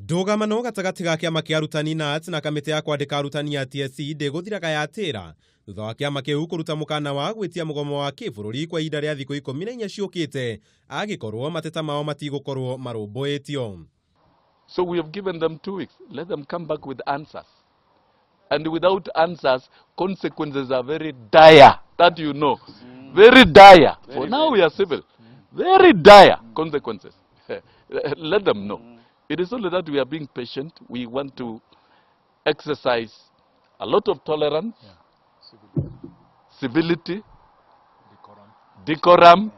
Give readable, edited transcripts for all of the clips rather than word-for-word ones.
Ndũgamano gatagatĩ ga kĩama kĩa arutani KNUT na kamĩtĩ ya kwandĩka arutani ya TSC ndĩgũthiraga yatĩra thutha wa kĩama kĩu kũruta mũkana wa gwĩtia mũgomo wa kĩbũrũri kwa ihinda rĩa thikũ 14 ciũkĩte angĩkorwo mateta mao matigũkorwo marũmbũĩtio. So we have given them 2 weeks. Let them come back with answers. And without answers, consequences are very dire. That you know. Very dire. For now we are civil. Very dire consequences. Let them know. It is only that we are being patient. We want to exercise a lot of tolerance, civility, decorum.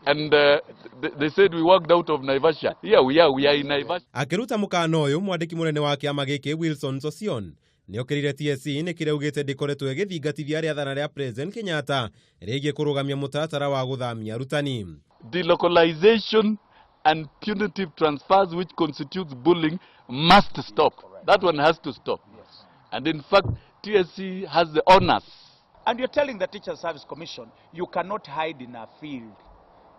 And they said we walked out of Naivasha. Here we are in Naivasha. Akĩruta mũkana ũyũ, mwandĩki mũnene wa kĩama gĩkĩ Wilson Sossion nĩokĩrire TSC nĩ kĩrĩa augĩte ndĩkoretwo ĩgĩthingatithia rĩathana rĩa President Kenyatta rĩgiĩ kũrũgamia mũtaratara wa gũthamia arutani. Delocalization and punitive transfers, which constitutes bullying, must stop. That one has to stop. And in fact, TSC has the honors. And you're telling the Teacher Service Commission you cannot hide in a field.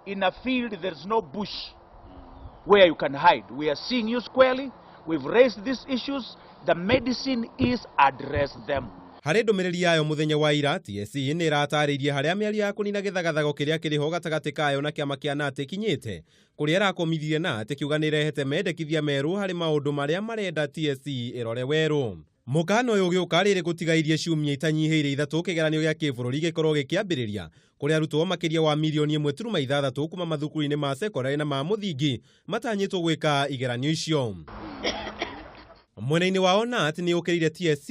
In a field, there's no bush where you can hide. We are seeing you squarely. We've raised these issues. The medicine is address them. Harĩ ndũmĩrĩri yayo mũthenya wa ira, TSC nĩ ĩratarĩirie harĩa mĩario ya kũnina gĩthagathago kĩrĩa kĩrĩ ho gatagatĩ kayo na kĩama kĩa KNUT ĩkinyĩte, kũrĩa ĩrakomithirie KNUT ĩkiuga nĩ ĩrehete mendekithia merũ harĩ maũndũ marĩa marenda TSC ĩrore werũ. Mũkana ũyũ ũgĩũka rĩrĩ gũtigairie ciumia itanyihĩire 3 kĩgeranio gĩa kĩbũrũri gĩkorwo gĩkĩambĩrĩria, kũrĩa arutwo makĩria wa mirioni 1.6 kuma mathukuru-inĩ ma sekondarĩ na ma mũthingi matanyĩtwo gwĩka igeranio icio. Mwena-inĩ wao, KNUT nĩ ũkĩrĩire TSC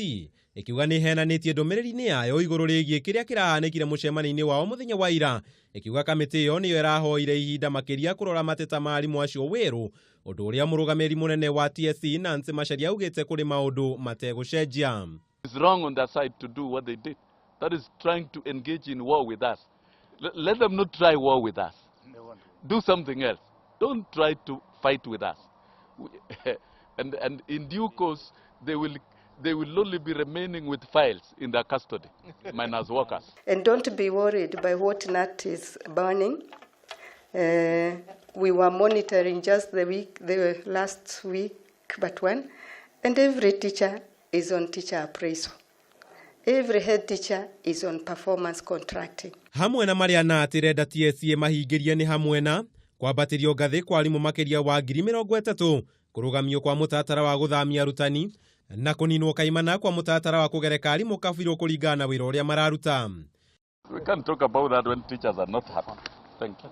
ĩkiuga nĩ ĩheananĩtie ndũmĩrĩri-inĩ yayo igũrũ rĩgiĩ kĩrĩa kĩrahanĩkire mũcemanio-inĩ wao mũthenya wa ira, ĩkiuga kamĩtĩ ĩyo nĩyo ĩrahoire ihinda makĩria kũrora mateta ma arimũ acio wĩrũ, ũndũ ũrĩa mũrũgamĩrĩri mũnene wa TSC Nancy Macharia augĩte kũrĩ maũndũ mategũcenjia. It's wrong on their side to do what they did. That is trying to engage in war with us. Let them not try war with us. Do something else. Don't try to fight with us. And in due course, they will only be remaining with files in their custody, minus workers. And don't be worried by what KNUT is burning. We were monitoring just the week, the last week, but one, and every teacher is on teacher appraisal. Every head teacher is on performance contracting. Hamwe na marĩa KNUT ĩrenda TSC mahingĩrie nĩ hamwe na kwambatĩrio ngathĩ kwa arimũ makĩria wa 30,000, kũrũgamio kwa mũtaratara wa gũthamia arutani na kũninwo kaimana kwa mũtaratara wa kũgereka arimũ kabirũ kũringana na wĩra ũrĩa mararuta. We can't talk about that when teachers are not happy. Thank you.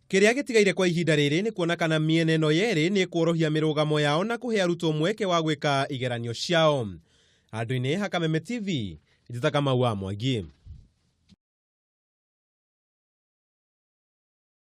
Kĩrĩa gĩtigaire kwa ihinda rĩrĩ nĩ kuona kana mĩena ĩno yerĩ nĩ kuorohia mĩrũgamo yao na kũhe arutwo mweke wa gwĩka igeranio ciao. Handũ-inĩ ha Kameme TV, njĩtaga Kamau wa Mwangi.